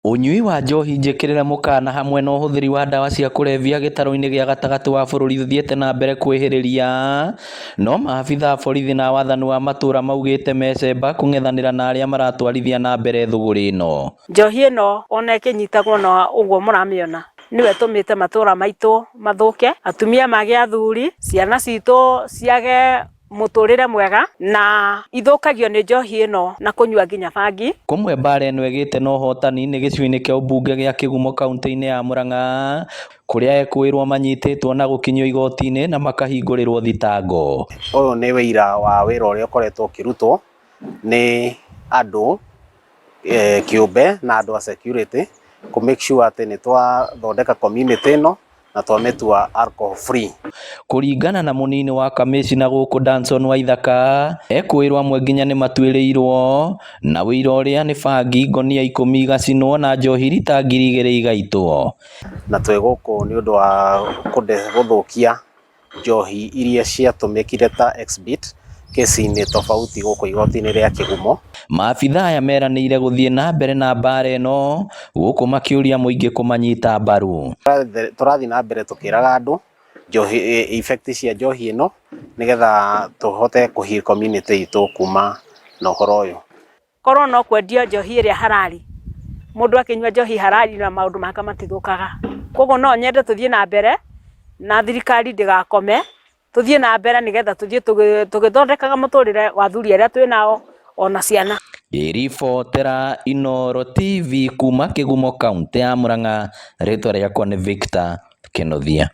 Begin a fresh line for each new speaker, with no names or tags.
Ũnyui wa njohi njĩkĩrĩre mũkana hamwe na ũhũthĩri wa ndawa cia kũrebia gĩtarũ-inĩ gĩa gatagatĩ wa bũrũri ũthiĩte na mbere kwĩhĩrĩria, no maabitha a borithi na wathani wa matũra maugĩte mecemba kũng'ethanĩra na arĩa maratwarithia na mbere thũgũrĩ ĩno.
Njohi ĩno ona ĩkĩnyitagwo na ũguo mũramĩona nĩwe ĩtũmĩte matũra maitũ mathũke, atumia mage athuri, ciana citũ ciage mũtũrĩre mwega na ithũkagio nĩ njohi ĩno na kũnyua nginya bangi.
Kũmwe mbara ĩno ĩgĩte na ũhotani nĩ gĩcigo-inĩ kĩa ũmbunge gĩa Kĩgumo kaunti-inĩ ya Murang'a kũrĩa ekũĩrwo manyitĩtwo na gũkinyio igoti-inĩ na makahingũrĩrwo thitango.
Ũyũ nĩ wĩira wa wĩra ũrĩa ũkoretwo ũkĩrutwo nĩ andũ kĩũmbe na andũ a security kũ make sure atĩ nĩ twathondeka community ĩno na twamĩtua alcohol free.
Kũringana na mũnini wa kamĩcina gũkũ Danson Waithaka, ekũĩrwo amwe nginya nĩ matuĩrĩirwo na ũira ũrĩa nĩ bangi ngonia 10 igacinwo na njohi rita 2000 igaitwo.
Na twĩ gũkũ nĩ ũndũ wa gũthũkia njohi iria ciatũmĩkire ta exhibit kesi-inĩ tofauti gũkũ igoti-inĩ rĩa Kĩgumo.
Maabitha aya meranĩire gũthiĩ na mbere na mbara ĩno gũkũ makĩũria mũingĩ kũmanyita mbaru.
Tũrathiĩ na mbere tũkĩraga andũ njohi, effect cia njohi ĩno nĩgetha tũhote kũ heal community itũ kuma na ũhoro ũyũ.
Korwo no kwendio njohi ĩrĩa harari, mũndũ akĩnyua njohi harari na maũndũ make matithũkaga. Koguo no nyende tũthiĩ na mbere na thirikari ndĩgakome, tũthiĩ na mbere nĩgetha tũthiĩ tũgĩthondekaga mũtũrĩre wa athuri arĩa twĩ nao ona ciana.
Ngĩribotera Inooro TV kuma Kĩgumo kaunti ya Murang'a, rĩtwa rĩakwa nĩ Victor Kĩnuthia.